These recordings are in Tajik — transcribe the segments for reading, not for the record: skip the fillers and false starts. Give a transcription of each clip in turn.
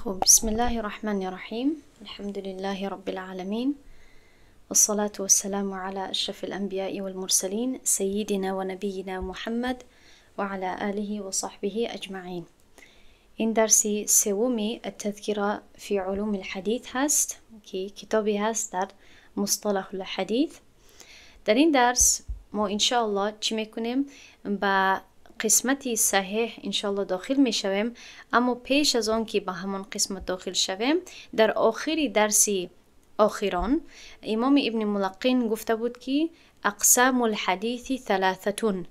خب، بسم الله الرحمن الرحيم، الحمد لله رب العالمين، والصلاة والسلام على أشرف الأنبياء والمرسلين، سيدنا ونبينا محمد وعلى آله وصحبه أجمعين. این درسی سومی التذکرة في علوم الحديث هست که کتابی هست در مصطلح الحدیث. در این درس ما انشاءالله چی میکنیم؟ به قسمت صحیح انشاءالله داخل میشویم. اما پیش از آن که به همان قسمت داخل شویم، در آخر درسی آخران امام ابن ملقین گفته بود که اقسام الحدیث ثلاثتون،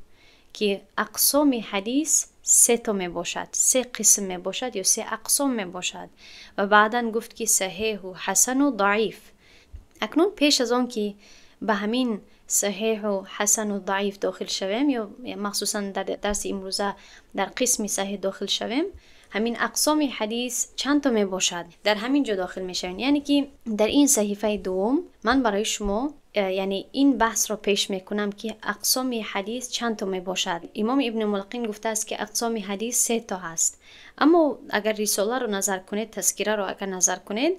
که اقسام حدیث سه تا می باشد، سه قسم می باشد یا سه اقسام می باشد، و بعدا گفت که صحیح و حسن و ضعیف. اکنون پیش از آن که به همین صحیح و حسن و ضعیف داخل شویم، یا مخصوصا در درس امروزه در قسم صحیح داخل شویم، همین اقسام حدیث چند تا می باشد در همین جا داخل می شویم. یعنی که در این صحیفه دوم من برای شما یعنی این بحث را پیش میکنم که اقسام حدیث چند تا می باشد. امام ابن ملقین گفته است که اقسام حدیث سه تا هست، اما اگر رساله رو نظر کنید، تذکره رو اگر نظر کنید،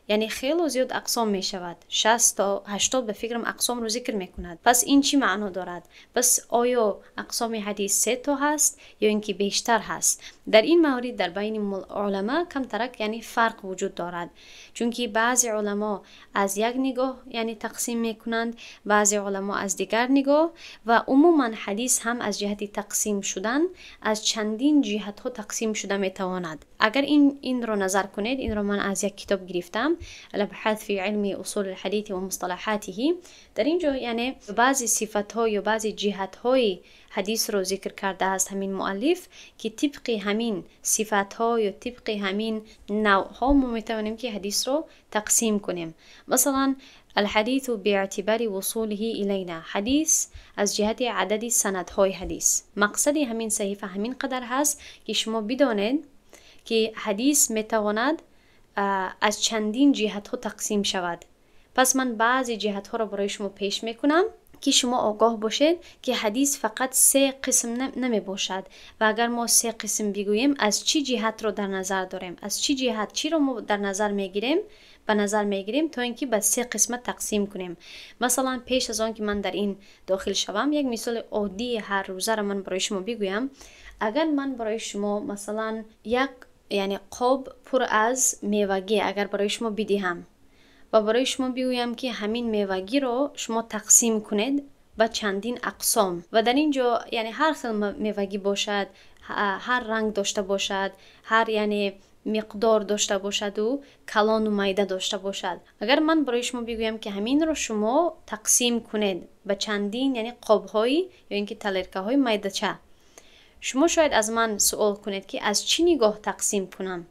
یعنی خیلی زیاد اقسام می شود، 60 تا 80 به فکرم اقسام رو ذکر می کند. پس این چی معنا دارد؟ پس آیا اقسام حدیث سه تا هست یا اینکه بیشتر هست؟ در این مورد در بین علما کم ترک یعنی فرق وجود دارد، چون که بعضی علما از یک نگاه یعنی تقسیم میکنند، بعضی علما از دیگر نگاه، و عموما حدیث هم از جهت تقسیم شدن از چندین جهت ها تقسیم شده میتواند. اگر این رو نظر کنید، این رو من از یک کتاب گرفتم، الابحاث فی علم اصول الحدیث و مصطلحاته. در اینجا یعنی بعضی صفت ها یا بعضی جهت های حدیث رو ذکر کرده است همین مؤلف، که طبق همین صفت ها یا طبق همین نوع ها ما میتوانیم که حدیث رو تقسیم کنیم. مثلا الحدیث باعتبار وصوله الینا، حدیث از جهت عدد سندهای حدیث. مقصد همین صحیفه همین قدر هست که شما بدانید که حدیث میتواند از چندین جهت ها تقسیم شود. پس من بعضی جهت ها را برای شما پیش میکنم که شما آگاه باشید که حدیث فقط سه قسم نمی باشد، و اگر ما سه قسم بگوییم از چی جهت رو در نظر داریم، از چی جهت چی رو ما در نظر میگیریم، به نظر میگیریم تا اینکه به سه قسمت تقسیم کنیم. مثلا پیش از آن که من در این داخل شوم، یک مثال عادی هر روزه را من برای شما بگویم. اگر من برای شما مثلا یک یعنی قاب پر از میوگی اگر برای شما بدهم و برای شما بگویم که همین میوگی رو شما تقسیم کنید به چندین اقسام، و در اینجا یعنی هر خیل میوگی باشد، هر رنگ داشته باشد، هر یعنی مقدار داشته باشد و کلان و میده داشته باشد، اگر من برای شما بگویم که همین رو شما تقسیم کنید به چندین یعنی قاب‌های یا اینکه تلرکه های میده چه، شما شاید از من سوال کنید که از چی نگاه تقسیم کنم؟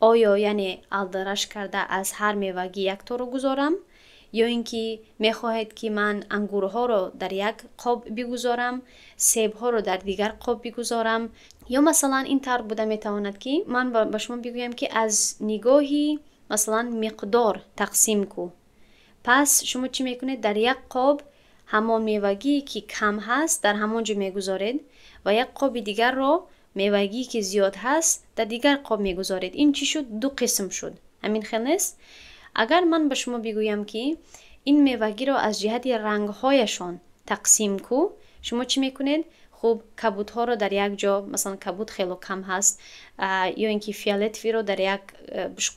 آیا یعنی الدرش کرده از هر میوگی یک تا رو گذارم، یا اینکه میخواهید که من انگورها رو در یک قاب بگذارم، سیبها رو در دیگر قاب بگذارم، یا مثلا این طور بوده میتواند که من به شما بگویم که از نگاهی مثلا مقدار تقسیم کو. پس شما چی میکنید؟ در یک قاب همان میوگی که کم هست در همانجا میگذارید و یک قاب دیگر رو میوگی که زیاد هست در دیگر قاب میگذارید. این چی شد؟ دو قسم شد. همین خیلی نیست؟ اگر من به شما بگویم که این میوگی رو از جهت رنگهایشان تقسیم کو، شما چی میکنید؟ خب کبودها رو در یک جا، مثلا کبود خیلی کم هست، یا اینکه فیالتوی رو در یک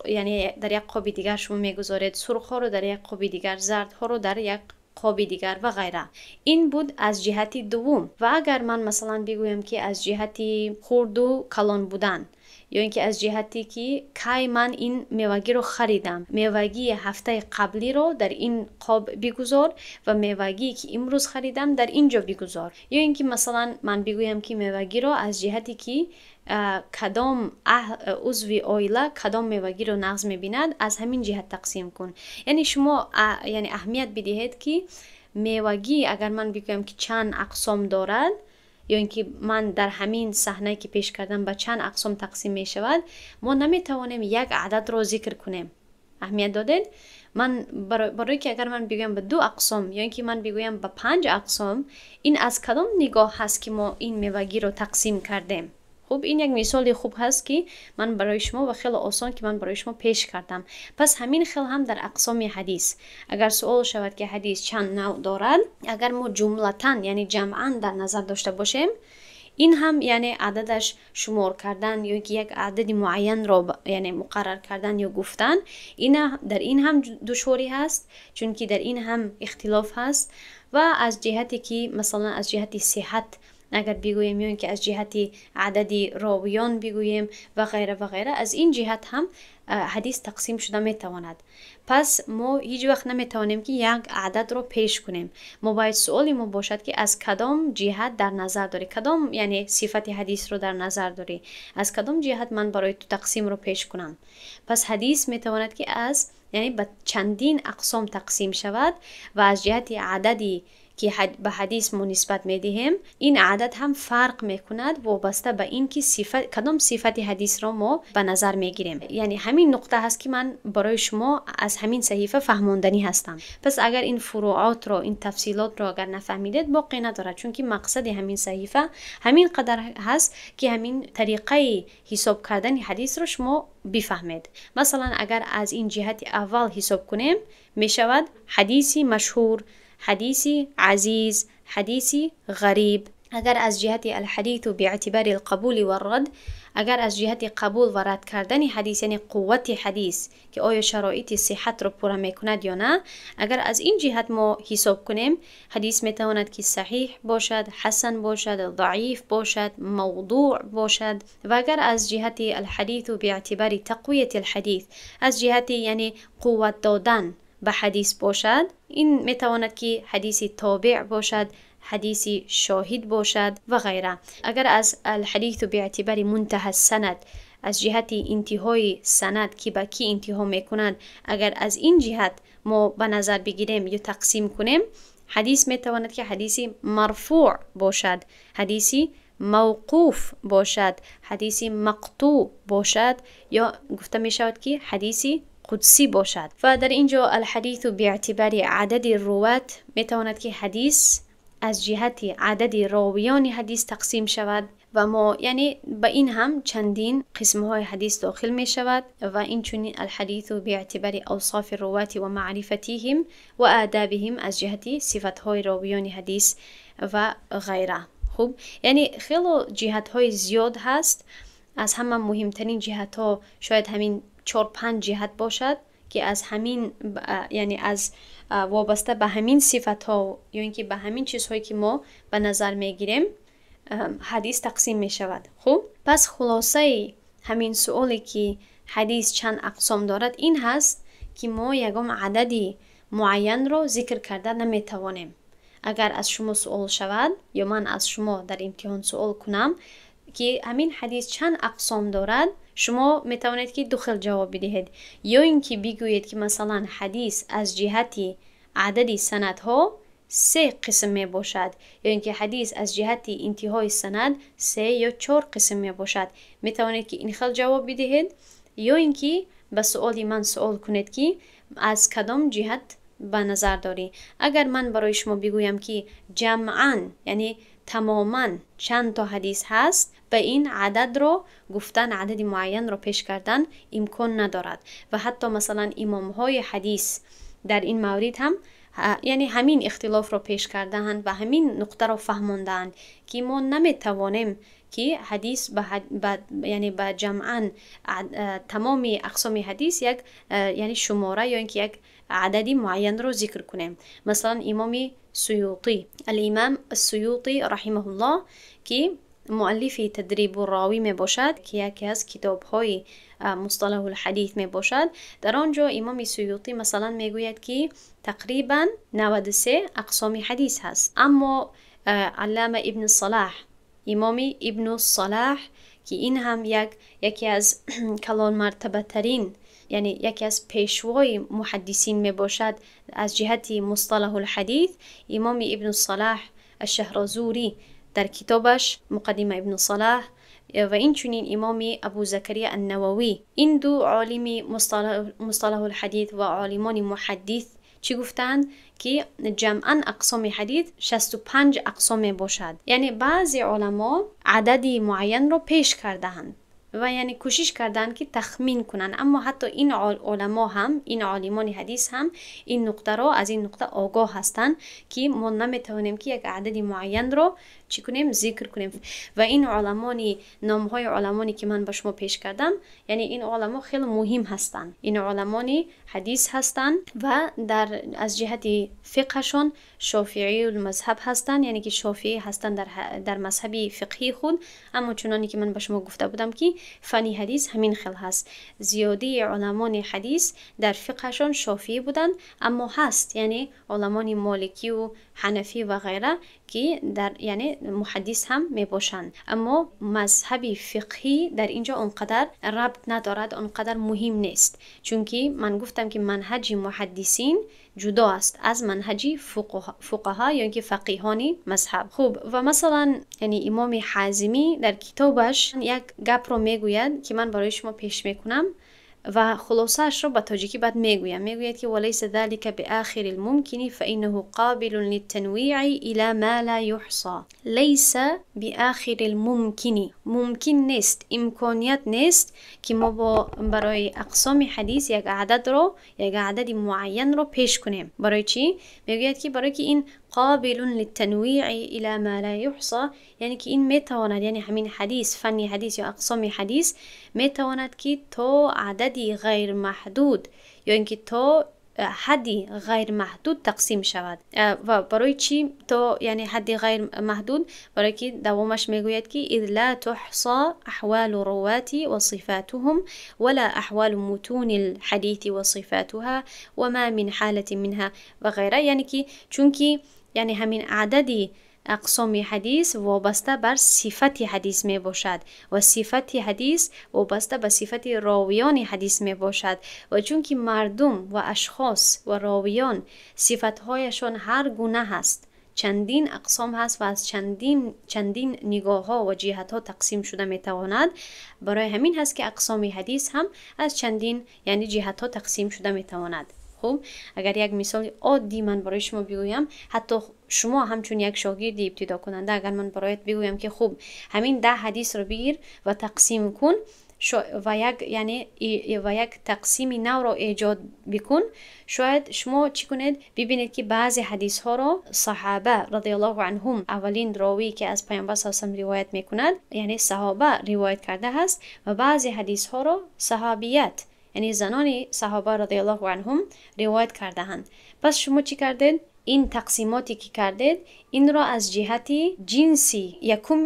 یعنی در یک قاب دیگر شما میگذارید، سرخ ها رو در یک قاب دیگر، زردها رو در یک قاب دیگر و غیره. این بود از جهت دوم. و اگر من مثلا بگویم که از جهت خرد و کلان بودن، یا اینکه از جهتی که کی من این میوگی رو خریدم، میوگی هفته قبلی رو در این قاب بگذار و میوگی که امروز خریدم در اینجا بگذار، یا اینکه مثلا من بگویم که میوگی رو از جهتی که کدام عضو عائله کدام میوگی رو نقض میبیند از همین جهت تقسیم کن. یعنی شما یعنی اهمیت بدهید که میوگی اگر من بگویم که چند اقسام دارد، یا اینکه من در همین صحنه که پیش کردم به چند اقسام تقسیم می شود، ما نمی توانیم یک عدد رو ذکر کنیم. اهمیت دادید؟ من برای که اگر من بگویم به دو اقسام یا اینکه من بگویم به 5 اقسام، این از کدام نگاه هست که ما این میوگی رو تقسیم کردیم؟ Хуб, ин як мисоли хуб ҳаст, ки ман барои шумо ва хеле осон, ки ман барои шумо пеш кардам. Пас ҳамин хел ҳам дар ақсоми ҳадис. Агар суол шавад, ки ҳадис чанд навъ дорад, агар мо ҷумлатан, яъне ҷамъан дар назар дошта бошем, ин ҳам яъне ададаш шумор кардан ё ки як адади муайянро яъне муқаррар кардан ё гуфтан, ина дар ин ҳам душворӣ ҳаст, чунки дар ин ҳам ихтилоф ҳаст. Ва аз ҷиҳате ки масалан аз ҷиҳати сиҳат агар бигӯем ё ин ки аз ҷиҳати адади ровиён бигӯем ва ғайра ва ғайра, аз ин ҷиҳат ҳам ҳадис тақсим шуда метавонад. Пас мо ҳеҷ вақт наметавонем, ки як ададро пеш кунем. Мо бояд суоли мо бошад, ки аз кадом ҷиҳат дар назар дорӣ, кадом яъне сифати ҳадисро дар назар дорӣ, аз кадом ҷиҳат ман барои ту тақсимро пеш кунам. Пас ҳадис метавонад, ки аз яъне ба чандин ақсом тақсим шавад ва аз ҷиҳати адади ки ба ҳадис мо нисбат медиҳем, ин адад ҳам фарқ мекунад вобаста ба ин ки кадом сифати ҳадисро мо ба назар мегирем. Яъне ҳамин нуқта ҳаст, ки ман барои шумо аз ҳамин саҳифа фаҳмонданӣ ҳастам. Пас агар ин фуруотро, ин тафсилотро агар нафаҳмидед, боқӣ надорад, чунки мақсади ҳамин саҳифа ҳамин қадар ҳаст, ки ҳамин тариқаи ҳисоб кардани ҳадисро шумо бифаҳмед. Масалан, агар аз ин ҷиҳати аввал ҳисоб кунем, мешавад ҳадиси машҳур, ҳадиси азиз, ҳадиси ғариб. Агар аз ҷиҳати алҳадиту биэътибари алқабули варрад, агар аз ҷиҳати қабул ва рад кардани ҳадис, яъне қуввати ҳадис, ки оё шароити сиҳатро пурра мекунад ё на, агар аз ин ҷиҳат мо ҳисоб кунем, ҳадис метавонад, ки саҳиҳ бошад, ҳасан бошад, заиф бошад, мавдӯъ бошад. Ва агар аз ҷиҳати алҳадиту биэътибари тақвияти алҳадис, аз ҷиҳати яъне қувват додан ба ҳадис бошад, ин метавонад, ки ҳадиси тобеъ бошад, ҳадиси шоҳид бошад ва ғайра. Агар аз алҳадиту биэътибари мунтаҳа санад, аз ҷиҳати интиҳои санад, ки ба кӣ интиҳо мекунад, агар аз ин ҷиҳат мо ба назар бигирем ё тақсим кунем, ҳадис метавонад, ки ҳадиси марфӯъ бошад, ҳадиси мавқуф бошад, ҳадиси мақтӯъ бошад ё гуфта мешавад, ки ҳадиси қудсӣ бошад. Ва дар ин ҷо алҳадиту биэътибари адади руват, метавонад, ки ҳадис аз ҷиҳати адади ровиёни ҳадис тақсим шавад ва мо яъне ба ин ҳам чандин қисмҳои ҳадис дохил мешавад. Ва инчунин алҳадиту биэътибари авсофи рувати ва маърифатиҳим ва одабиҳим, аз ҷиҳати сифатҳои ровиёни ҳадис ва ғайра. Хуб, яъне хело ҷиҳатҳои зиёд ҳаст. Аз ҳама муҳимтарин ҷиҳатҳо шояд ҳамин 4-5 ҷиҳат бошад, ки аз ҳамин яъне аз вобаста ба ҳамин сифатҳо ё ин ки ба ҳамин чизҳое, ки мо ба назар мегирем, ҳадис тақсим мешавад. Хуб, пас хулосаи ҳамин суоле, ки ҳадис чанд ақсом дорад, ин ҳаст, ки мо ягон адади муайянро зикр карда наметавонем. Агар аз шумо суол шавад ё ман аз шумо дар имтиҳон суол кунам, ки ҳамин ҳадис чанд ақсом дорад, шумо метавонед, ки ду хел ҷавоб бидиҳед: ё ин ки бигӯед, ки масалан ҳадис аз ҷиҳати адади санадҳо се қисм мебошад, ё ин ки ҳадис аз ҷиҳати интиҳои санад се ё чор қисм мебошад. Метавонед, ки ин хел ҷавоб бидиҳед, ё ин ки ба суоли ман суол кунед, ки аз кадом ҷиҳат ба назар дорӣ. Агар ман барои шумо бигӯям, ки ҷамъан, яъне тамоман чанд то ҳадис ҳаст, ба ин ададро гуфтан, адади муайянро пеш кардан имкон надорад. Ва ҳатто масалан имомҳои ҳадис дар ин маврид ҳам яъне ҳамин ихтилофро пеш кардаанд ва ҳамин нуқтаро фаҳмондаанд, ки мо наметавонем, ки ҳадис яъне ба ҷамъан тамоми ақсоми ҳадис як яъне шумора ё ин ки як адади муайянро зикр кунем. Масалан, имоми Суютӣ, алимам Суютӣ раҳимаҳуллоҳ, ки муаллифи Тадрибу ровӣ мебошад, ки яке аз китобҳои мусталаҳулҳадис мебошад, дар он ҷо имоми Суютӣ масалан мегӯяд, ки тақрибан 93 ақсоми ҳадис ҳаст. Аммо аллама Ибни Салаҳ, имоми Ибну Салаҳ, ки ин ҳам яке аз калонмартабатарин, яъне яке аз пешвои муҳаддисин мебошад аз ҷиҳати мусталаҳулҳадис, имоми Ибну Салаҳ Ашшаҳразурӣ дар китобаш Муқаддима Ибну Салаҳ ва инчунин имоми Абу Закария Аннававӣ, ин ду олими мусталаҳулҳадис ва олимони муҳаддис Чӣ гуфтанд? Ки ҷамъан ақсоми ҳадис 65 ақсом мебошад. Яъне баъзе уламо адади муайянро пеш кардаанд ва яъне кӯшиш карданд, ки тахмин кунанд, аммо ҳатто ин уламо ҳам, ин олимони ҳадис ҳам ин нуқтаро, аз ин нуқта огоҳ ҳастанд, ки мо наметавонем, ки як адади муайянро чӣ кунем, зикр кунем. Ва ин уламони, номҳои уламоне, ки ман ба шумо пеш кардам, яъне ин уламо хеле муҳим ҳастанд, ин уламони ҳадис ҳастанд ва дар аз ҷиҳати фиқҳашон шофииюл мазҳаб ҳастанд, яъне ки шофиӣ ҳастанд дар мазҳаби фиқҳии худ. Аммо чуноне ки ман ба шумо гуфта будам, ки фани ҳадис ҳамин хел ҳаст, зиёдии уламони ҳадис дар фиқҳашон шофиӣ буданд, аммо ҳаст, яъне уламони моликию ҳанафӣ ва ғайра, ки дар яъне муҳаддис ҳам мебошанд, аммо мазҳаби фиқҳӣ дар ин ҷо он қадар рабт надорад, он қадар муҳим нест, чунки ман гуфтам, ки манҳаҷи муҳаддисин ҷудо аст аз манҳаҷи фуқаҳо ё ин ки фақиҳони мазҳаб. Хуб, ва масалан, яъне имоми Ҳазимӣ дар китобаш як гапро мегӯяд, ки ман барои шумо пеш мекунам ва хулосаашро ба тоҷикӣ баъд мегӯям. Мегӯяд, ки وليس ذلك بآخر الممكن فإنه قابل للتنويع إلى ما لا يحصى. ليس بآخر الممكن، мумкин нест, имконият нест, ки мо бо барои ақсоми ҳадис як ададро, як адади муайянро пеш кунем. Барои чӣ? Мегӯяд, ки барои ки ин قابل للتنويع إلى ما لا يحصى، яъне ки ин метавонад, яъне ҳамин ҳадис, фанни ҳадис ё ақсоми ҳадис метавонад, ки то адади ғайрмаҳдуд ё ин ки то ҳадди ғайрмаҳдуд тақсим шавад. Ва барои чӣ то, яъне, ҳадди ғайрмаҳдуд? Барое ки давомаш мегӯяд, ки إذ لا تحصى أحوال الرواة وصفاتهم ولا أحوال متون الحديث وصفاتها وما من حالة منها ва ғайра. Яъне ки чунки, яъне ҳамин адади ақсоми ҳадис вобаста бар сифати ҳадис мебошад ва сифати ҳадис вобаста ба сифати ровиёни ҳадис мебошад. Ва чунки мардум ва ашхос ва ровиён сифатҳояшон ҳар гуна ҳаст, чандин ақсом ҳаст ва аз чандин нигоҳҳо ва ҷиҳатҳо тақсим шуда метавонад. Барои ҳамин ҳаст, ки ақсоми ҳадис ҳам аз чандин, яъне, ҷиҳатҳо тақсим шуда метавонад. Хуб, агар як мисоли оддӣ ман барои шумо бигӯям, ҳатто шумо ҳамчун як шогирди ибтидокунанда, агар ман бароят бигӯям, ки хуб, ҳамин 10 ҳадисро бигир ва тақсим кун ва як, яъне, ва як тақсими навро эҷод бикун, шояд шумо чӣ кунед? Бибинед, ки баъзе ҳадисҳоро саҳоба رضي الله عنهم, аввалин ровӣ, ки аз Паёмбар с салам ривоят мекунад, яъне саҳоба ривоят карда ҳаст, ва баъзе ҳадисҳоро саҳобият, яъне занони саҳоба رضي الله عنهم ривоят кардаанд. Пас шумо чӣ кардед? Ин тақсимоте, ки кардед, инро аз ҷиҳати ҷинси якум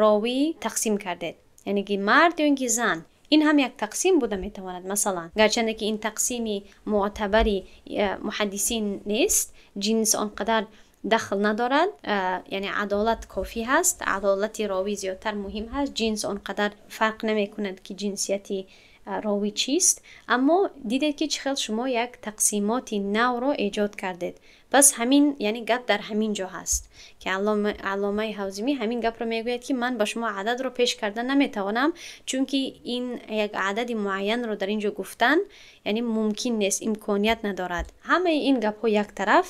ровӣ тақсим кардед, яъне ки мард ё ин ки зан. Ин ҳам як тақсим буда метавонад, масалан, гарчанде ки ин тақсими муътабари муҳаддисин нест, ҷинс он қадар дахл надорад, яъне адолат кофӣ ҳаст, адолати ровӣ зиёдтар муҳим ҳаст, ҷинс он қадар фарқ намекунад, ки ҷинсияти ровӣ чист. Аммо дидед, ки чӣ хел шумо як тақсимоти навро эҷод кардед. Пас ҳамин, яъне, гап дар ҳамин ҷо ҳаст, ки алломаи Ҳавзимӣ ҳамин гапро мегӯяд, ки ман ба шумо ададро пеш карда наметавонам, чунки ин як адади муайянро дар ин ҷо гуфтан, яъне, мумкин нест, имконият надорад. Ҳамаи ин гапҳо як тараф,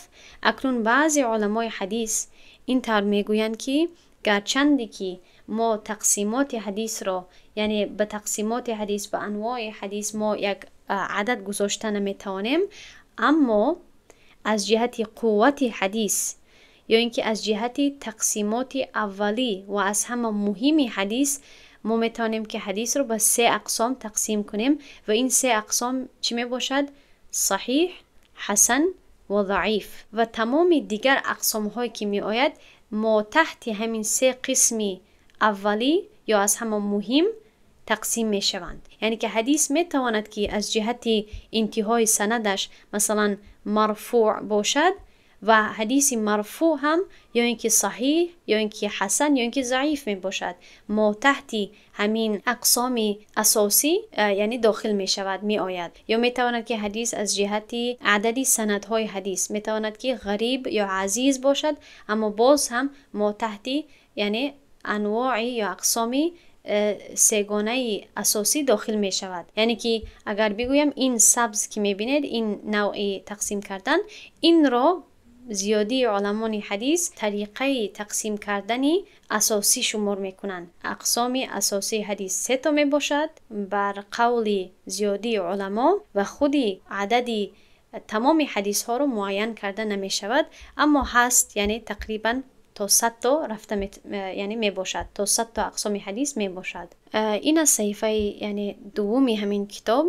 акнун баъзе уламои ҳадис ин тавр мегӯянд, ки гарчанде ки мо тақсимоти ҳадисро, яъне ба тақсимоти ҳадис, ба анвои ҳадис мо як адад гузошта наметавонем, аммо аз ҷиҳати қуввати ҳадис ё ин ки аз ҷиҳати тақсимоти аввалӣ ва аз ҳама муҳими ҳадис мо метавонем, ки ҳадисро ба се ақсом тақсим кунем. Ва ин се ақсом чӣ мебошад? Саҳиҳ, ҳасан ва заиф. Ва тамоми дигар ақсомҳое, ки меояд, мо таҳти ҳамин се қисми аввалӣ ё аз ҳама муҳим тақсим мешаванд. Яъне ки ҳадис метавонад, ки аз ҷиҳати интиҳои санадаш, масалан, марфӯъ бошад ва ҳадиси марфӯъ ҳам ё ин ки саҳиҳ, ё ин ки ҳасан, ё ин ки заиф мебошад, мо таҳти ҳамин ақсоми асосӣ, яъне, дохил мешавад, меояд. Ё метавонад, ки ҳадис аз ҷиҳати адади санадҳои ҳадис метавонад, ки ғариб ё азиз бошад, аммо боз ҳам мо таҳти, яъне, анвои ё ақсоми сегонаи асосӣ дохил мешавад. Яъне ки агар бигӯям, ин сабз ки мебинед, ин навъи тақсим кардан, инро зиёдии уламони ҳадис тариқаи тақсим кардани асосӣ шумор мекунанд. Ақсоми асосии ҳадис се то мебошад бар қавли зиёдии уламо, ва худи адади тамоми ҳадисҳоро муайян карда намешавад, аммо ҳаст, яъне тақрибан то 100 то рафта, яъне мебошад, то 100 то ақсоми ҳадис мебошад. Ин аз саҳифаи, яъне дуввуми ҳамин китоб.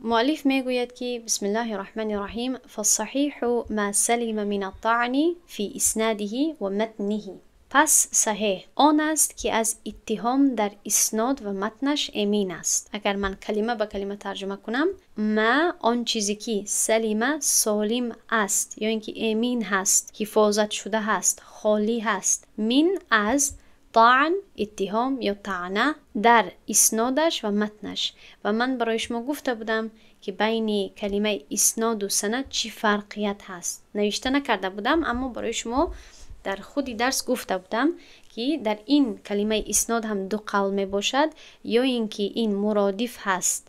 Муаллиф мегӯяд ки: بسم الله الرحمن الرحيم، فالصحيح ما سلم من الطعن في إسناده ومتنه. Пас саҳеҳ он аст, ки аз иттиҳом дар иснод ва матнаш эмин аст. Агар ман калима ба калима тарҷума кунам: ما он чизе ки, سلم солим аст ё ин ки эмин ҳаст, ҳифозат шуда ҳаст, холӣ ҳаст, من аз, طعن иттиҳом ё таъна, дар иснодаш ва матнаш. Ва ман барои шумо гуфта будам, ки байни калимаи исноду санад чӣ фарқият ҳаст. Навишта накарда будам, аммо барои шумо дар худи дарс гуфта будам, ки дар ин калимаи иснод ҳам ду қавл мебошад: ё ин ки ин муродиф ҳаст,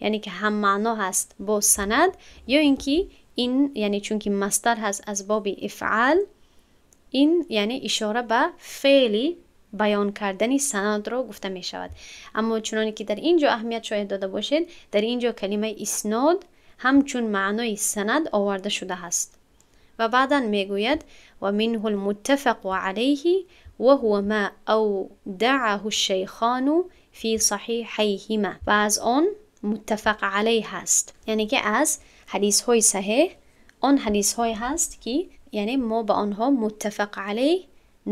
яъне ки ҳаммаъно ҳаст бо санад, ё ин ки ин, яъне чунки масдар ҳаст аз боби ифъал, ин яъне ишора ба феъли баён кардани санадро гуфта мешавад. Аммо чуноне ки дар ин ҷо аҳамият шояд дода бошед, дар ин ҷо калимаи иснод ҳамчун маънои санад оварда шуда ҳаст. Ва баъдан мегӯяд: ومنه المتفق عليه وهو ما أودعه الشيخان في صحيحيهما. و аз он متفق عليه ҳаст, яъне ки аз ҳадисҳои саҳеҳ он ҳадисҳое ҳаст, ки яъне мо ба онҳо متفق عليه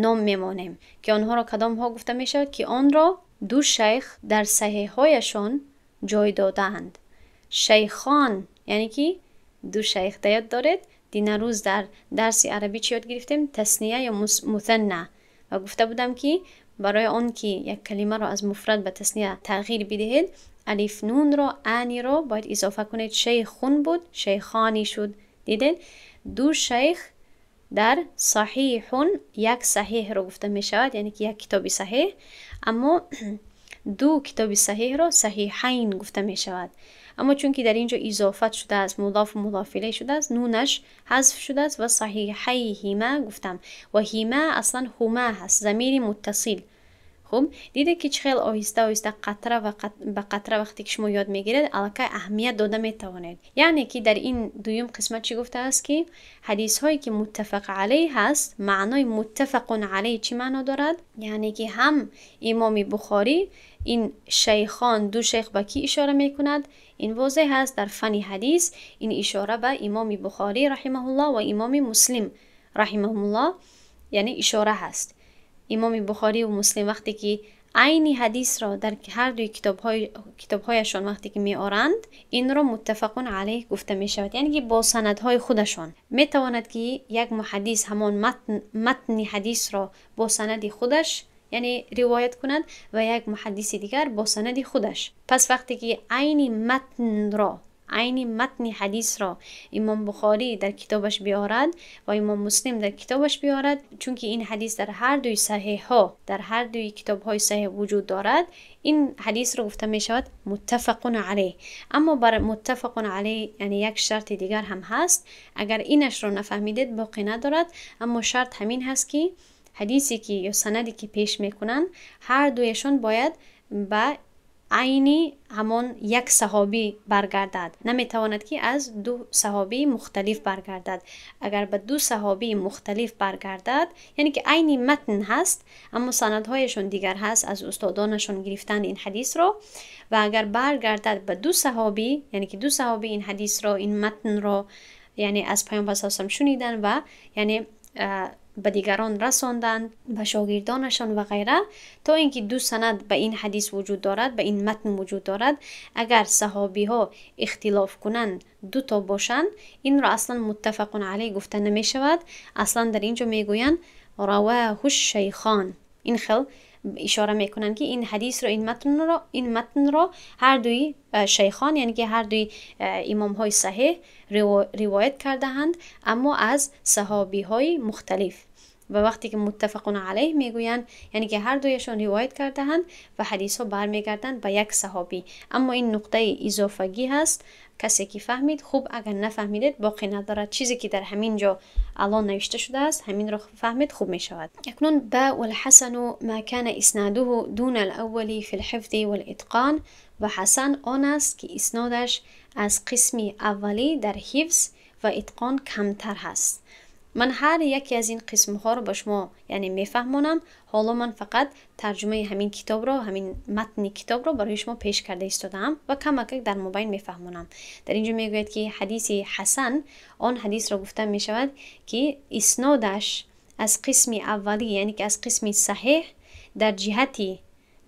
ном мемонем, ки онҳоро кадомҳо гуфта мешавад? Ки онро ду шайх дар саҳеҳҳояшон ҷой додаанд. شيخان яъне ки ду шайх. Да ёд доред, динарӯз дар дарси арабӣ чӣ ёд гирифтем? Тасния ё мусанна. Ва гуфта будам, ки барои он ки як калимаро аз муфрад ба тасния тағйир бидиҳед, алиф нунро, аниро бояд изофа кунед. شيخٌ буд, شيخانِ шуд. Дидед, ду шайх дар صحيحٌ, як саҳеҳро гуфта мешавад, яъне ки як китоби саҳеҳ, аммо ду китоби саҳеҳро صحيحين гуфта мешавад. Аммо чунки дар ин ҷо изофат шудааст, مضاف مضاف إليه шудааст, нунаш ҳазф шудааст ва صحيحيهما гуфтам. Ва هما аслан هما ҳаст, замири муттасил. Хуб, дидед, ки чӣ хел оҳиста оҳиста, қатра ба қатра, вақте ки шумо ёд мегиред, аллакай аҳамият дода метавонед. Яъне ки дар ин дуюм қисмат чӣ гуфтааст? Ки ҳадисҳое ки متفق عليه ҳаст. Маънои متفق عليه чӣ маъно дорад? Яъне ки ҳам имоми Бухорӣ, ин شيخان, ду шайх ба кӣ ишора мекунад? Ин возеҳ аст, дар фанни ҳадис ин ишора ба имоми Бухорӣ رحمه الله ва имоми Муслим رحمهم الله яъне ишора ҳаст. Имоми Бухориву Муслим вақте ки айни ҳадисро дар ҳар дуи китобҳояшон вақте ки меоранд, инро متفق عليه гуфта мешавад, яъне ки бо санадҳои худашон. Метавонад, ки як муҳаддис ҳамон матни ҳадисро бо санади худаш, яъне ривоят кунад, ва як муҳаддиси дигар бо санади худаш. Пас вақте ки айни матнро, айни матни ҳадисро имом Бухорӣ дар китобаш биёрад ва имом Муслим дар китобаш биёрад, чунки ин ҳадис дар ҳар дуи саҳеҳҳо, дар ҳар дуи китобҳои саҳеҳ вуҷуд дорад, ин ҳадисро гуфта мешавад متفق عليه. Аммо бар متفق عليه яъне як шарти дигар ҳам ҳаст. Агар инашро нафаҳмидед, боқӣ надорад, аммо шарт ҳамин ҳаст, ки ҳадисе ки ё санаде ки пеш мекунанд, ҳар дуяшон бояд ба айни ҳамон як саҳобӣ баргардад. Наметавонад, ки аз ду саҳобии мухталиф баргардад. Агар ба ду саҳобии мухталиф баргардад, яъне ки айни матн ҳаст, аммо санадҳояшон дигар ҳаст, аз устодонашон гирифтанд ин ҳадисро, ва агар баргардад ба ду саҳобӣ, яъне ки ду саҳобӣ ин ҳадисро, ин матнро, яъне аз Паёмбар с шуниданд ва яъне ба дигарон расонданд, ба шогирдонашон ва ғайра, то ин ки ду санад ба ин ҳадис вуҷуд дорад, ба ин матн вуҷуд дорад, агар саҳобиҳо ихтилоф кунанд, дуто бошанд, инро аслан متفق عليه гуфта намешавад. Аслан дар ин ҷо мегӯянд رواه الشيخان. Ин хел ишора мекунанд, ки ин ҳадисро, ин матнро ҳар дуи шайхон, яъне ки ҳар дуи имомҳои саҳеҳ ривоят кардаанд, аммо аз саҳобиҳои мухталиф. و وقتی که متفقون علیه میگویند یعنی که هر دویشان روایت کرده‌اند و حدیث ها برمیگردند به یک صحابی. اما این نقطه اضافگی هست، کسی که فهمید خوب، اگر نفهمیدید باقی ندارد. چیزی که در همین جا الان نوشته شده است همین را فهمید خوب می شود. اکنون با والحسن ما كان اسناده دون الاول فی الحفظ والاتقان، و حسن آن است که اسنادش از قسم اولی در حفظ و اتقان کمتر هست. من هر یکی از این قسم ها رو به شما یعنی میفهمانم. حالا من فقط ترجمه همین کتاب رو، همین متن کتاب رو برای شما پیش کرده ایستادم و کمک در موبایل میفهمانم. در اینجا میگوید که حدیث حسن آن حدیث رو گفته میشود که اسنادش از قسم اولی یعنی که از قسم صحیح در جهتی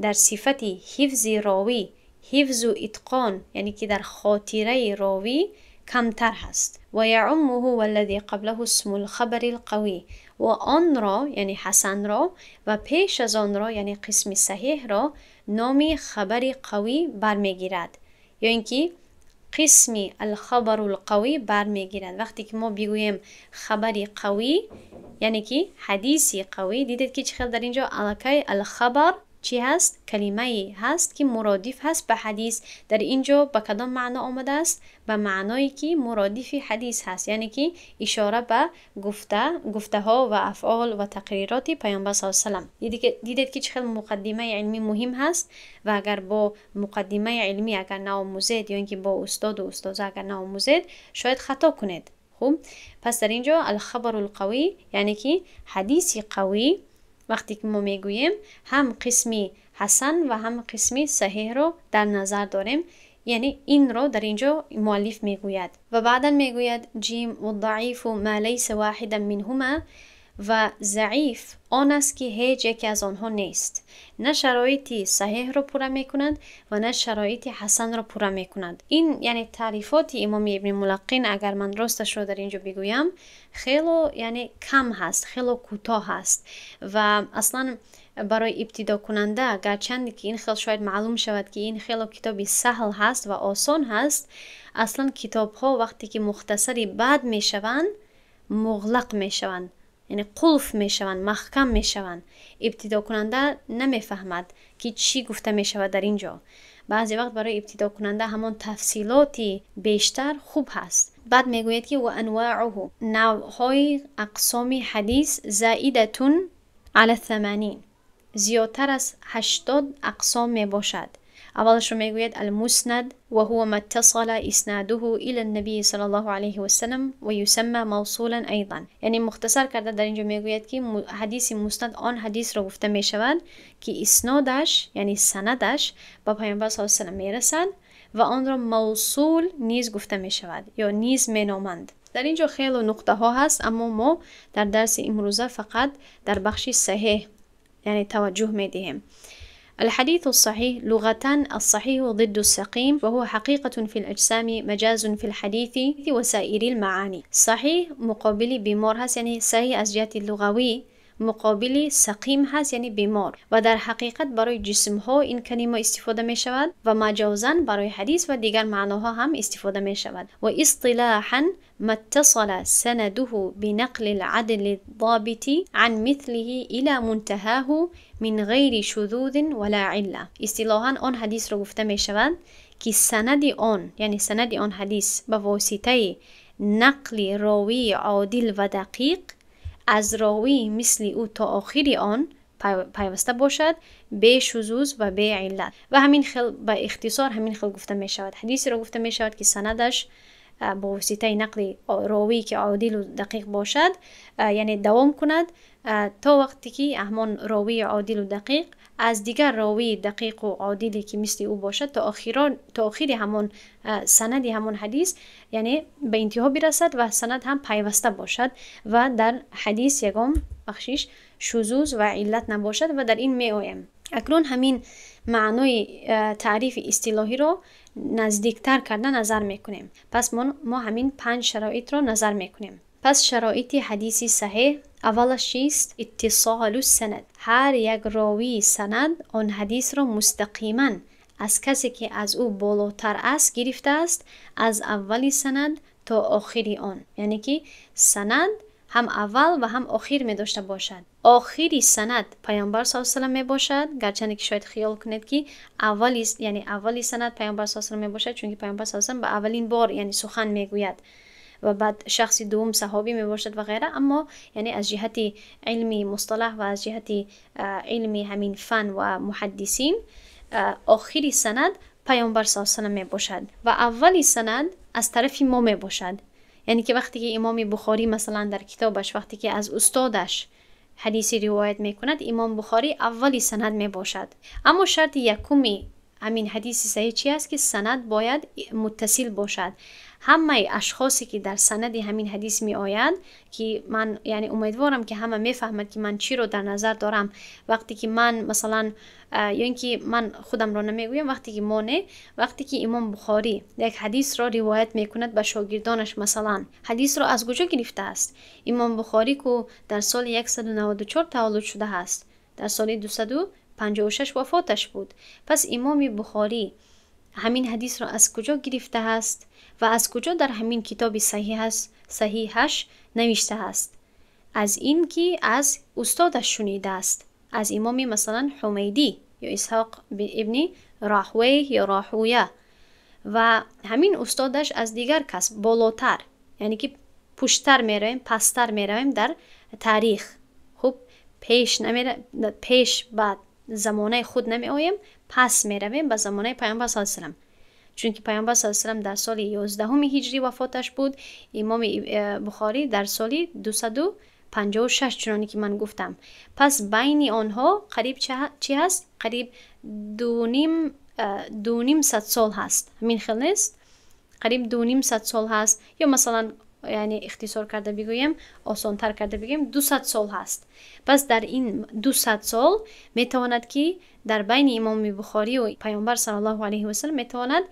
در صفت حفظ راوی، حفظ و اتقان یعنی که در خاطره راوی کمتر هست. و یعمه والذی قبله اسم الخبر القوی، و آن را یعنی حسن را و پیش از آن را یعنی قسم صحیح را نام خبر قوی برمیگیرد، یا اینکه قسم الخبر القوی برمیگیرد. وقتی که ما بگوییم خبر قوی یعنی که حدیث قوی، دیدید که چه در اینجا الکی الخبر چی هست؟ کلمه هست که مرادف هست به حدیث. در اینجا به کدام معنا آمده است؟ به معنایی که مرادف حدیث هست، یعنی که اشاره به گفته ها و افعال و تقریرات پیامبر صلی الله علیه و سلم. دیدید که چه مقدمه علمی مهم هست و اگر با مقدمه علمی اگر نآموزید یا اینکه با استاد و استاذ اگر نآموزید شاید خطا کنید. خب پس در اینجا الخبر القوی یعنی که حدیث قوی وقتی که ما میگوییم هم قسمی حسن و هم قسمی صحیح رو در نظر داریم، یعنی این رو در اینجا مؤلف میگوید. و بعدا میگوید جیم و ضعیف ما لیس واحدا منهما، و ضعیف آن است که هیچ یکی از آنها نیست، نه شرایط صحیح رو پوره میکنند و نه شرایط حسن رو پوره میکنند. این یعنی تعریفات امام ابن ملقن اگر من راستش رو در اینجا بگویم خیلی یعنی کم هست، خیلی کوتاه هست و اصلا برای ابتدا کننده گرچند که این خیلی شاید معلوم شود که این خیلی کتابی سهل هست و آسان هست، اصلا کتاب ها وقتی که مختصری بد میشوند مغلق میشوند، یعنی قلف میشوند، محکم میشوند. ابتدا کننده نمیفهمد که چی گفته میشود در اینجا. بعضی وقت برای ابتدا کننده همان تفصیلاتی بیشتر خوب هست. بعد میگوید که و انواعه، نوعهای اقسام حدیث زائدتون علی 80، زیادتر از 80 اقسام میباشد. اولش رو میگوید المسند و هو ما اتصل اسناده الى النبي صلی الله علیه و سلم و یسمى موصولا ایضا. یعنی مختصر کرده در اینجا میگوید که حدیث مسند آن حدیث رو گفته میشود که اسنادش یعنی سندش با پیامبر صلی الله علیه و سلم میرسد و آن را موصول نیز گفته میشود یا نیز مینامند. در اینجا خیلی نقطه ها هست، اما ما در درس امروزه فقط در بخش صحیح یعنی توجه میدهیم. الحديث الصحيح لغة الصحيح ضد السقيم، وهو حقيقة في الأجسام مجاز في الحديث وسائر المعاني. صحيح مقابل بیمار هست، یعنی صحیح از جهت لغوی مقابل سقیم هست یعنی بیمار، و در حقیقت برای جسم ها این کلمه استفاده می شود و مجازا برای حدیث و دیگر معناها هم استفاده می شود. و اصطلاحا ما اتصل سنده بنقل العدل الضابط عن مثله الى منتهاه من غیر شذوذ ولا عله. اصطلاحا آن حدیث را گفته می شود که سند آن یعنی سند آن حدیث به واسطه نقل راوی عادل و دقیق از راوی مثل او تا آخر آن پیوسته باشد، به شذوذ و به علت. و همین خل به اختصار همین خل گفته می شود. حدیثی را گفته می شود که سندش با واسطه نقل راوی که عادل و دقیق باشد یعنی دوام کند تا وقتی که همان راوی عادل و دقیق از دیگر راوی دقیق و عادلی که مثل او باشد تا آخر همان سند همان حدیث یعنی به انتها برسد و سند هم پیوسته باشد و در حدیث یگام بخشش شذوذ و علت نباشد و در این می آیم. اکنون همین معنای تعریف اصطلاحی رو نزدیکتر کرده نظر میکنیم. پس ما همین 5 شرایط رو نظر میکنیم. پس شرایط حدیث صحیح اولش چیست؟ اتصال السند. هر یک راوی سند آن حدیث را مستقیما از کسی که از او بالاتر است گرفته است، از اول سند تا آخر آن. یعنی که سند ҳам аввал ва ҳам охир медошта бошад. Охири санад Паёмбар саллаллоҳу алайҳи васаллам мебошад, гарчанде ки шояд хиёл кунед, ки аввали, яъне аввали санад Паёмбар саллаллоҳу алайҳи васаллам мебошад, чунки Паёмбар саллаллоҳу алайҳи васаллам ба аввалин бор, яъне, сухан мегӯяд ва баъд шахси дуввум саҳобӣ мебошад ва ғайра. Аммо, яъне, аз ҷиҳати илми мусталаҳ ва аз ҷиҳати илми ҳамин фан ва муҳаддисин охири санад Паёмбар саллаллоҳу алайҳи васаллам мебошад ва аввали санад аз тарафи мо мебошад. Яъне ки вақте ки Имоми Бухорӣ, масалан, дар китобаш вақте ки аз устодаш ҳадиси ривоят мекунад, Имом Бухорӣ аввали санад мебошад. Аммо шарти якуми ҳамин ҳадиси саҳеҳ чи аст? Ки санад бояд муттасил бошад. Ҳамаи ашхосе ки дар санади ҳамин ҳадис меояд, ки ман, яъне, умедворам, ки ҳама мефаҳмад, ки ман чиро дар назар дорам. Вақте ки ман, масалан, ё ин ки ман худамро намегӯям, вақте ки мо не, вақте ки Имом Бухорӣ як ҳадисро ривоят мекунад ба шогирдонаш, масалан, ҳадисро аз куҷо гирифтааст? Имом Бухорӣ ку дар соли 194 таваллуд шудааст, дар соли 256 вафоташ буд. Пас Имоми Бухорӣ ҳамин ҳадисро аз куҷо гирифтааст ва аз куҷо дар ҳамин китоби саҳиҳаш навиштааст? Аз ин ки аз устодаш шунидааст, аз имоми, масалан, Ҳумайдӣ ё Исҳоқ ибни Раҳвейҳ ё Раҳуя, ва ҳамин устодаш аз дигар кас болотар, яъне ки пуштар меравем, пасттар меравем дар таърих. Хуб, пеш намера, пеш ба замонаи худ намеоем, пас меравем ба замонаи Паёмбар саллаллоҳу алайҳи васаллам, чунки Паёмбар саллаллоҳу алайҳи васаллам дар соли 11-уми ҳиҷрӣ вафоташ буд, Имоми Бухорӣ дар соли 256, чуноне ки ман гуфтам. Пас байни онҳо қариб чӣ ҳаст? Қариб 250 сол ҳаст. Ҳамин хел нест? Қариб 250 сол ҳаст, ё масалан, яъне, ихтисор карда бигӯем, осонтар карда бигӯем, 200 сол ҳаст. Пас дар ин 200 сол метавонад, ки дар байни Имоми Бухорию Паёмбар саллаллоҳу алайҳи васаллам метавонад,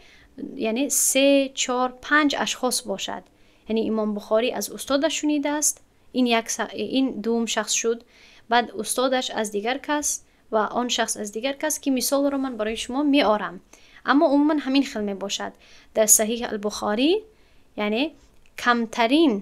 яъне, се, чор, панҷ ашхос бошад. Яъне Имом Бухорӣ аз устодаш шунидааст, ин як, ин дуввум шахс шуд, баъд устодаш аз дигар кас ва он шахс аз дигар кас, ки мисолро ман барои шумо меорам. Аммо умуман ҳамин хел мебошад. Дар Саҳиҳ Албухорӣ, яъне, камтарин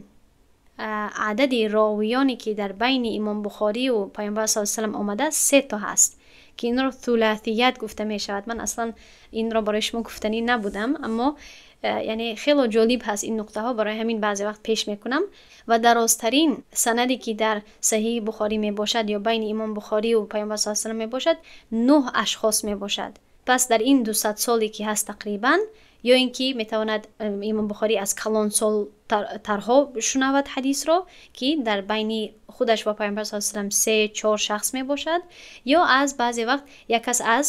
адади ровиёне ки дар байни Имом Бухорию Паёмбар саллаллоҳу алайҳи васаллам омада, се то ҳаст, ки инро сулосият гуфта мешавад. Ман аслан инро барои шумо гуфтанӣ набудам, аммо, яъне, хело ҷолиб ҳаст ин нуқтаҳо, барои ҳамин баъзе вақт пеш мекунам. Ва дарозтарин санаде ки дар Саҳиҳи Бухорӣ мебошад ё байни Имом Бухорию Паёмбар саллаллоҳу алайҳи васаллам мебошад, нӯҳ ашхос мебошад. Пас дар ин 200 соле ки ҳаст тақрибан, ё ин ки метавонад Имом Бухорӣ аз калонсолтарҳо шунавад ҳадисро, ки дар байни худаш ва Паёмбар саллаллоҳу алайҳи васаллам се, чор шахс мебошад, ё аз баъзе вақт як кас аз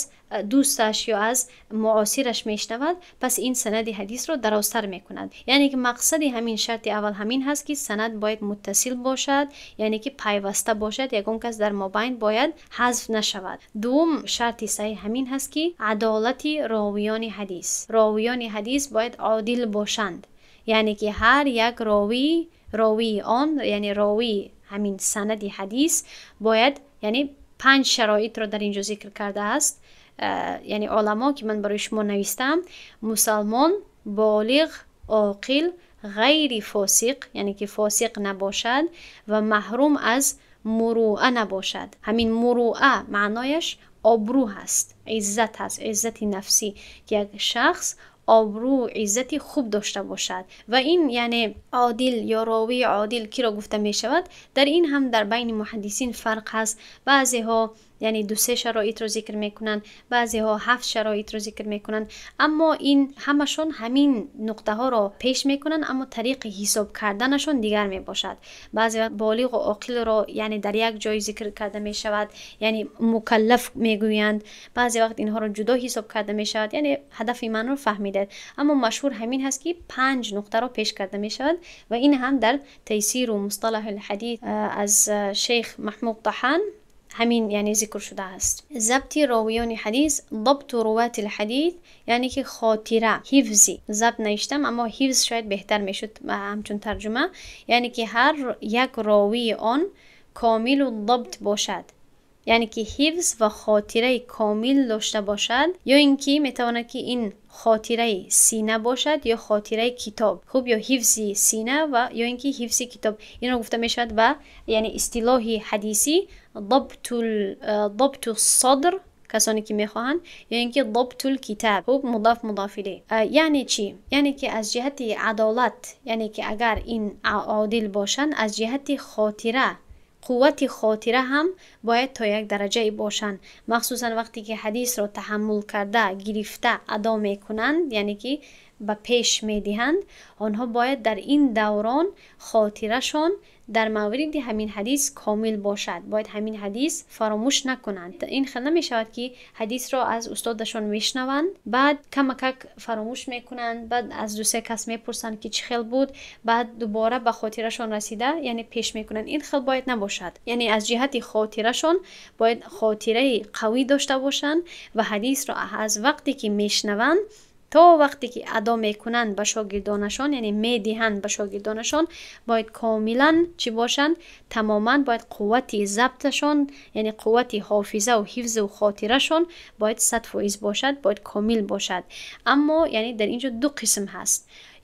дӯсташ ё аз муосираш мешунавад. Пас ин санади ҳадисро дарозтар мекунад. Яъне ки мақсади ҳамин шарти аввал ҳамин ҳаст, ки санад бояд муттасил бошад, яъне ки пайваста бошад, ягон кас дар мобайн бояд ҳазф нашавад. Дуввум шарти саҳиҳ ҳамин ҳаст, ки адолати ровиёни ҳадис, ровиёни ҳадис бояд одил бошанд, яъне ки ҳар як ровӣ, ровии он, яъне ровии ҳамин санади ҳадис бояд, яъне, панҷ шароитро дар ин ҷо зикр кардааст, яъне, оламо, ки ман барои шумо навистам: мусалмон, болиғ, оқил, ғайри фосиқ, яъне ки фосиқ набошад ва маҳрум аз мурӯа набошад. Ҳамин мурӯа маънояш обрӯ ҳаст, иззат ҳаст, иззати нафсӣ, ки як шахс обрӯ, иззати хуб дошта бошад. Ва ин, яъне, одил ё ровии одил киро гуфта мешавад? Дар ин ҳам дар байни муҳаддисин фарқ ҳаст. Баъзеҳо, яъне, ду-се шароитро зикр мекунанд, баъзеҳо ҳафт шароитро зикр мекунанд, аммо ин ҳамашон ҳамин нуқтаҳоро пеш мекунанд, аммо тариқи ҳисоб карданашон дигар мебошад. Баъзе вақт болиғу оқилро, яъне, дар як ҷой зикр карда мешавад, яъне мукаллаф мегӯянд, баъзе вақт инҳоро ҷудо ҳисоб карда мешавад. Яъне ҳадафи манро фаҳмидед, аммо машҳур ҳамин ҳаст, ки панҷ нуқтаро пеш карда мешавад ва ин ҳам дар Тайсиру мусталаҳи лҳадис аз шейх Маҳмуд Таҳан ҳамин, яъне, зикр шудааст. Забти ровиёни ҳадис, ضبط رواة الحديث, яъне ки хотира, ҳифзи. Забт навиштам, аммо ҳифз шояд беҳтар мешуд ҳамчун тарҷума. Яъне ки ҳар як ровии он комилу ضبط бошад. Яъне ки ҳифз ва хотираи комил дошта бошад, ё ин ки метавонад ки ин хотираи сина бошад ё хотираи китоб. Хуб, ё ҳифзи сина ва ё ин ки ҳифзи китоб. Инро гуфта мешавад ба, яъне, истилоҳи ҳадисӣ ضبط الصدر, касоне ки мехоҳанд, ё ин ки ضبط الكتاب. Хуб, مضاف مضاف إليه. Яъне чӣ? Яъне ки аз ҷиҳати адолат, яъне ки агар ин одил бошанд, аз ҷиҳати хотира, қуввати хотира ҳам бояд то як дараҷае бошанд, махсусан вақте ки ҳадисро таҳаммул карда, гирифта, адо мекунанд, яъне ки ба пеш медиҳанд, онҳо бояд дар ин даврон хотирашон дар мавриди ҳамин ҳадис комил бошад, бояд ҳамин ҳадис фаромӯш накунанд. Ин хел намешавад, ки ҳадисро аз устодашон мешунаванд, баъд камакак фаромӯш мекунанд, баъд аз дусе кас мепурсанд, ки чӣ хел буд, баъд дубора ба хотирашон расида, яъне, пеш мекунанд. Ин хел бояд набошад. Яъне аз ҷиҳати хотирашон бояд хотираи қавӣ дошта бошанд ва ҳадисро аз вақте ки мешунаванд то вақте ки адо мекунанд ба шогирдонашон, яъне медиҳанд ба шогирдонашон, бояд комилан чӣ бошанд? Тамоман бояд қуввати забташон, яъне қуввати ҳофизаву ҳифзу хотирашон бояд 100% бошад, бояд комил бошад. Аммо, яъне, дар ин ҷо ду қисм ҳаст: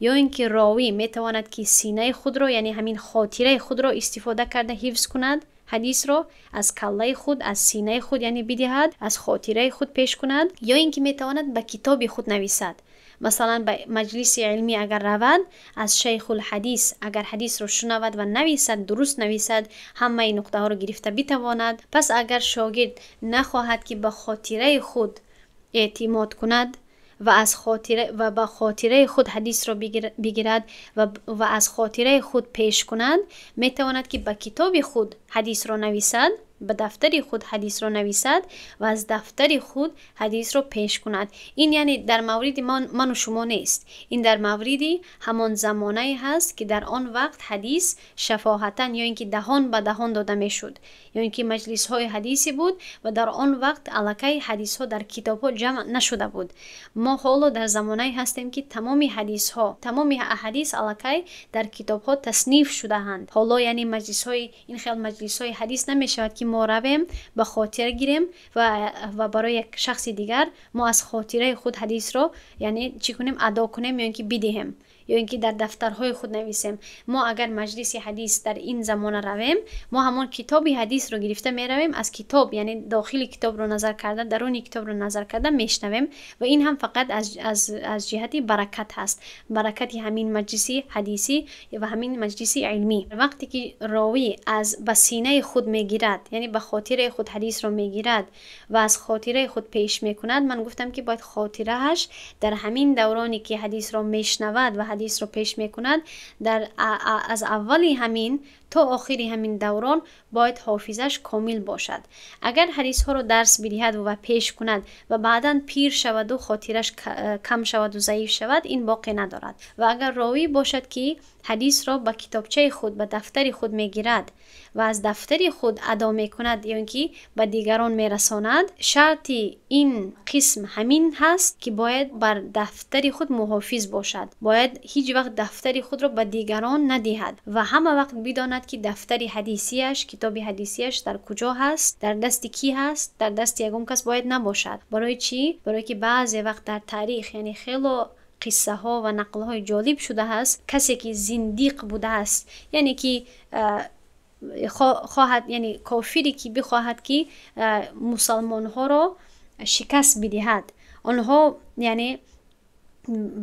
ё ин ки ровӣ метавонад, ки синаи худро, яъне ҳамин хотираи худро истифода карда ҳифз кунад ҳадисро аз каллаи худ, аз синаи худ, яъне бидиҳад, аз хотираи худ пеш кунад, ё ин ки метавонад ба китоби худ нависад. Масалан, ба маҷлиси илмӣ агар равад, аз шайхулҳадис агар ҳадисро шунавад ва нависад, дуруст нависад, ҳамаи нуқтаҳоро гирифта битавонад. Пас агар шогирд нахоҳад, ки ба хотираи худ эътимод кунад ва аз хотира ва ба хотираи худ ҳадисро бигирад ва аз хотираи худ пеш кунад, метавонад, ки ба китоби худ ҳадисро нависад, ба дафтари худ ҳадисро нависад ва аз дафтари худ ҳадисро пеш кунад. Ин, яъне, дар мавриди ману шумо нест, ин дар мавриди ҳамон замонае ҳаст, ки дар он вақт ҳадис шафоҳатан ё ин ки даҳон ба даҳон дода мешуд, ё ин ки маҷлисҳои ҳадисӣ буд ва дар он вақт аллакай ҳадисҳо дар китобҳо ҷамъ нашуда буд. Мо ҳоло дар замонае ҳастем, ки тамоми ҳадисҳо, тамоми аҳадис аллакай дар китобҳо тасниф шудаанд. Ҳоло, яъне, маҷлисҳои ин хел маҷлисҳои ҳадис намешавад, ки мо равем, ба хотира гирем ва барои як шахси дигар мо аз хотираи худ ҳадисро, яъне, чӣ кунем, адо кунем ё ин ки бидиҳем, ё ин ки дар дафтарҳои худ нависем. Мо агар маҷлиси ҳадис дар ин замона равем, мо ҳамон китоби ҳадисро гирифта меравем, аз китоб, яъне дохили китобро назар карда, даруни китобро назар карда мешунавем ва ин ҳам фақат аз ҷиҳати баракат ҳаст, баракати ҳамин маҷлиси ҳадисӣ ва ҳамин маҷлиси илмӣ. Вақте ки ровӣ аз ба синаи худ мегирад, яъне ба хотираи худ ҳадисро мегирад ва аз хотираи худ пеш мекунад, ман гуфтам, ки бояд хотирааш дар ҳамин давроне, ки ҳадисро мешунавад ва ҳадисро пеш мекунад, дар аз аввали ҳамин то охири ҳамин даврон бояд ҳофизаш комил бошад. Агар ҳадисҳоро дарс бидиҳад ва пеш кунад ва баъдан пир шаваду хотираш кам шаваду заиф шавад, ин боқӣ надорад. Ва агар ровӣ бошад, ки ҳадисро ба китобчаи худ, ба дафтари худ мегирад ва аз дафтари худ адо мекунад ё ин ки ба дигарон мерасонад, шарти ин қисм ҳамин ҳаст, ки бояд бар дафтари худ муҳофиз бошад, бояд ҳеҷ вақт дафтари худро ба дигарон надиҳад ва ҳама вақт бидонад, ки дафтари ҳадисияш, китоби ҳадисияш дар куҷо ҳаст, дар дасти кӣ ҳаст, дар дасти ягон кас бояд набошад. Барои чӣ? Барое ки баъзе вақт дар таърих, яъне, хело қиссаҳо ва нақлҳои ҷолиб шудааст. Касе ки зиндиқ будааст, яъне ки хоҳад, яъне кофире ки бихоҳад, ки мусалмонҳоро шикаст бидиҳад, онҳо, яъне,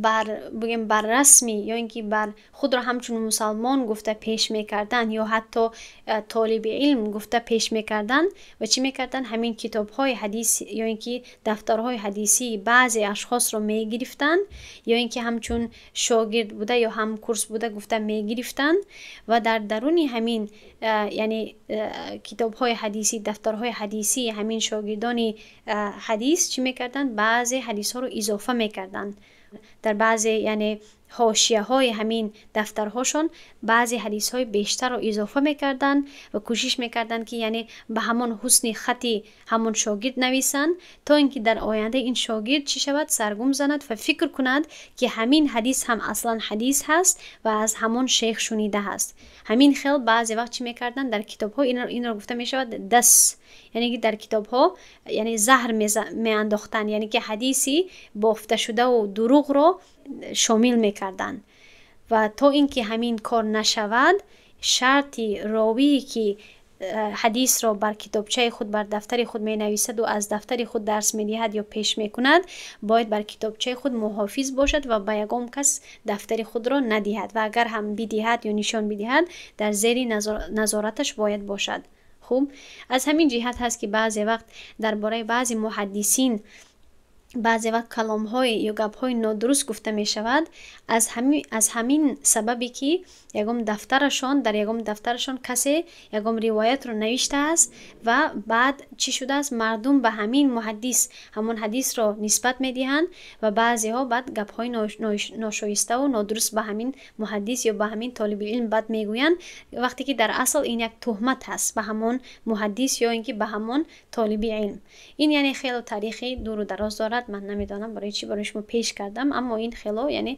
бар бигем, бар расми ё ин ки бар худро ҳамчун мусалмон гуфта пеш мекарданд ё ҳатто толиби илм гуфта пеш мекарданд ва чӣ мекарданд? Ҳамин китобҳои ҳадис ё ин ки дафтарҳои ҳадисии баъзе ашхосро мегирифтанд ё ин ки ҳамчун шогирд буда ё ҳамкурс буда гуфта мегирифтанд ва дар даруни ҳамин, яъне, китобҳои ҳадисӣ, дафтарҳои ҳадисии ҳамин шогирдони ҳадис чӣ мекарданд? Баъзе ҳадисҳоро изофа мекарданд дар баъзе, яъне, ҳошияҳои ҳамин дафтарҳошон баъзе ҳадисҳои бештарро изофа мекарданд ва кӯшиш мекарданд, ки яъне ба ҳамон ҳусни хати ҳамон шогирд нависанд, то ин ки дар оянда ин шогирд чӣ шавад, саргум занад ва фикр кунад, ки ҳамин ҳадис ҳам аслан ҳадис ҳаст ва аз ҳамон шейх шунида ҳаст. Ҳамин хел баъзе вақт чӣ мекарданд дар китобҳо, инро гуфта мешавад дас, яъне ки дар китобҳо яъне заҳр меандохтанд, яъне ки ҳадиси бофташудаву дурӯғро шомил мекарданд. Ва то ин ки ҳамин кор нашавад, шарти ровие ки ҳадисро бар китобчаи худ, бар дафтари худ менависаду аз дафтари худ дарс медиҳад ё пеш мекунад, бояд бар китобчаи худ муҳофиз бошад ва ба ягон кас дафтари худро надиҳад ва агар ҳам бидиҳад ё нишон бидиҳад, дар зери назораташ бояд бошад. Хуб, аз ҳамин ҷиҳат ҳаст, ки баъзе вақт дар бораи баъзе муҳаддисин баъзе вақт каломҳои ё гапҳои нодуруст гуфта мешавад, аз ҳамин сабабе ки ягон дафтарашон, дар ягон дафтарашон касе ягон ривоятро навиштааст ва баъд чӣ шудааст, мардум ба ҳамин муҳаддис ҳамон ҳадисро нисбат медиҳанд ва баъзеҳо баъд гапҳои ношоиставу нодуруст ба ҳамин муҳаддис ё ба ҳамин толиби илм бад мегӯянд, вақте ки дар асл ин як туҳмат ҳаст ба ҳамон муҳаддис ё ин ки ба ҳамон толиби илм. Ин яъне хело таърихи дуру дароз дорад, ман намедонам барои чӣ барои шумо пеш кардам, аммо ин хело яъне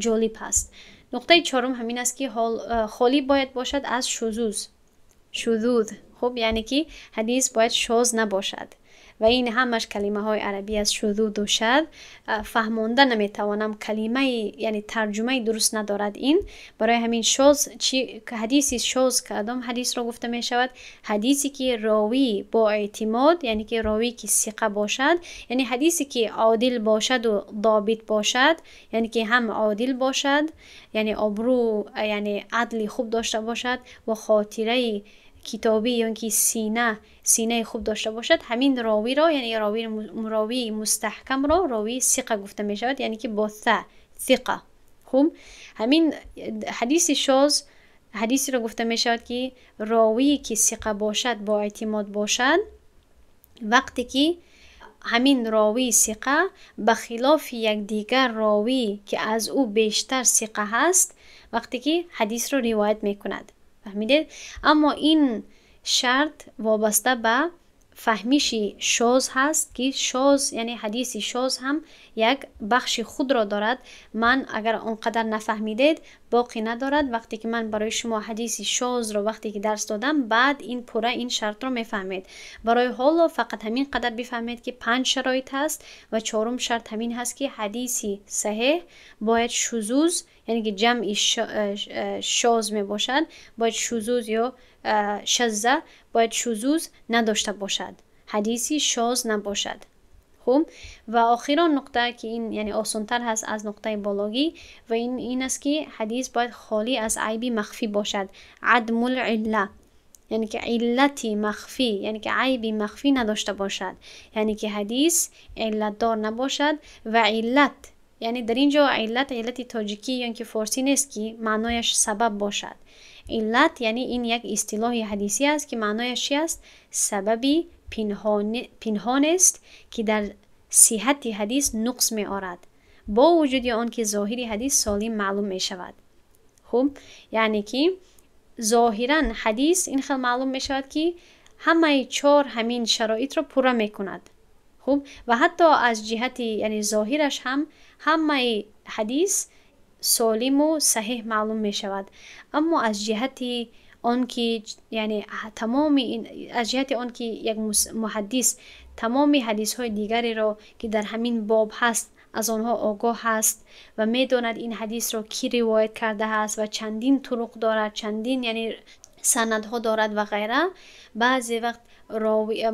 ҷолиб ҳаст. Нуқтаи чорум ҳамин аст, ки холӣ бояд бошад аз шузуз, шузуз. Хуб, яъне ки ҳадис бояд шоз набошад ва ин ҳамаш калимаҳои арабӣ аст, шузуду шад. Фаҳмонда наметавонам, калимаи яъне тарҷумаи дуруст надорад ин. Барои ҳамин шоз чи, ҳадиси шоз кадом ҳадисро гуфта мешавад? Ҳадисе ки ровӣ бо эътимод, яъне ки ровӣ ки сиқа бошад, яъне ҳадисе ки одил бошаду добит бошад, яъне ки ҳам одил бошад, яъне обрӯ, яъне адли хуб дошта бошад ва хотираи китобӣ ё ин ки синаи хуб дошта бошад, ҳамин ровиро, яъне ровии мустаҳкамро ровии сиқа гуфта мешавад, яъне ки бо та, сиқа. Хуб, ҳамин ҳадиси шоз ҳадисеро гуфта мешавад, ки ровие ки сиқа бошад, бо эътимод бошад, вақте ки ҳамин ровии сиқа ба хилофи якдигар ровӣ ки аз ӯ бештар сиқа ҳаст, вақте ки ҳадисро ривоят мекунад. Фаҳмидед? Аммо ин шарт вобаста ба фаҳмиши шоз ҳаст, ки шоз яъне ҳадиси шоз ҳам як бахши худро дорад. Ман агар он қадар нафаҳмидед, боқӣ надорад. Вақте ки ман барои шумо ҳадиси шозро вақте ки дарс додам, баъд ин пурра ин шартро мефаҳмед. Барои ҳоло фақат ҳамин қадар бифаҳмед, ки панҷ шароит ҳаст ва чорум шарт ҳамин ҳаст, ки ҳадиси саҳеҳ бояд шузуз, яъне ки ҷамъи шоз мебошад, бояд шузуз ё шазза, бояд шузуз надошта бошад, ҳадиси шоз набошад. Хуб, ва охирон нуқта, ки ин яъне осонтар ҳаст аз нуқтаи бологӣ, ва ин аст, ки ҳадис бояд холӣ аз айби махфӣ бошад, адмул илла, яъне ки иллати махфӣ, яъне ки айби махфӣ надошта бошад, яъне ки ҳадис иллатдор набошад. Ва иллат яъне дар ин ҷо иллат иллати тоҷикӣ ё ин ки форсӣ нест, ки маънояш сабаб бошад. Иллат яъне ин як истилоҳи ҳадисӣ аст, ки маънояш чи аст? Сабаби пинҳонест, ки дар сиҳати ҳадис нуқс меорад, бо вуҷуди он ки зоҳири ҳадис солим маълум мешавад. Хуб, яъне ки зоҳиран ҳадис ин хел маълум мешавад, ки ҳамаи чор ҳамин шароитро пурра мекунад. Хуб, ва ҳатто аз ҷиҳати яъне зоҳираш ҳам ҳамаи ҳадис солиму саҳеҳ маълум мешавад, аммо аз ҷиҳати он ки яъне тамоми аз ҷиҳати он ки як муҳаддис тамоми ҳадисҳои дигареро, ки дар ҳамин боб ҳаст, аз онҳо огоҳ ҳаст ва медонад ин ҳадисро кӣ ривоят кардааст ва чандин туруқ дорад, чандин яъне санадҳо дорад ва ғайра, баъзе вақт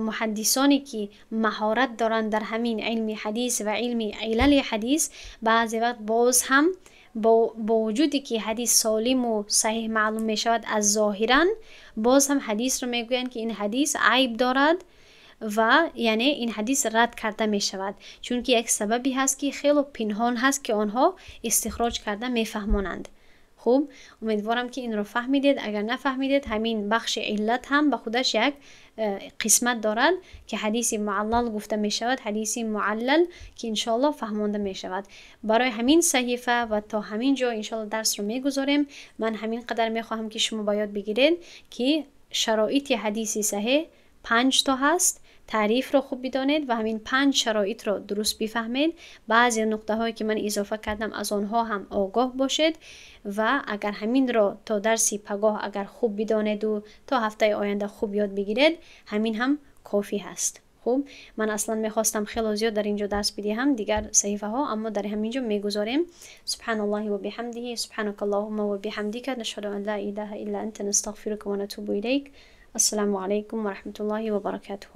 муҳаддисоне ки маҳорат доранд дар ҳамин илми ҳадис ва илми илали ҳадис, баъзе вақт боз ҳам бо вуҷуде ки ҳадис солиму саҳеҳ маълум мешавад аз зоҳиран, боз ҳам ҳадисро мегӯянд, ки ин ҳадис айб дорад ва яъне ин ҳадис рад карда мешавад, чунки як сабабе ҳаст, ки хело пинҳон ҳаст, ки онҳо истихроҷ карда мефаҳмонанд. Хуб, умедворам, ки инро фаҳмидед. Агар нафаҳмидед, ҳамин бахши иллат ҳам ба худаш як қисмат дорад, ки ҳадиси муаллал гуфта мешавад, ҳадиси муаллал, ки иншоаллоҳ фаҳмонда мешавад. Барои ҳамин саҳифа ва то ҳамин ҷо иншоаллоҳ дарсро мегузорем. Ман ҳамин қадар мехоҳам, ки шумо ба ёд бигиред, ки шароити ҳадиси саҳеҳ панҷ то ҳаст. Таърифро хуб бидонед ва ҳамин панҷ шароитро дуруст бифаҳмед. Баъзе нуқтаҳое, ки ман изофа кардам, аз онҳо ҳам огоҳ бошед. Ва агар ҳаминро то дарси пагоҳ агар хуб бидонеду то ҳафтаи оянда хуб ёд бигиред, ҳамин ҳам кофӣ ҳаст. Хуб, ман аслан мехостам хело зиёд дар ин ҷо дарс бидиҳам, дигар саҳифаҳо, аммо дар ҳамин ҷо мегузорем. سبحان الله وبحمده، سبحانك اللهم وبحمدك، نشهد أن لا إله إلا أنت، نستغفرك ونتوب إليك. السلام عليكم ورحمة الله وبركاته.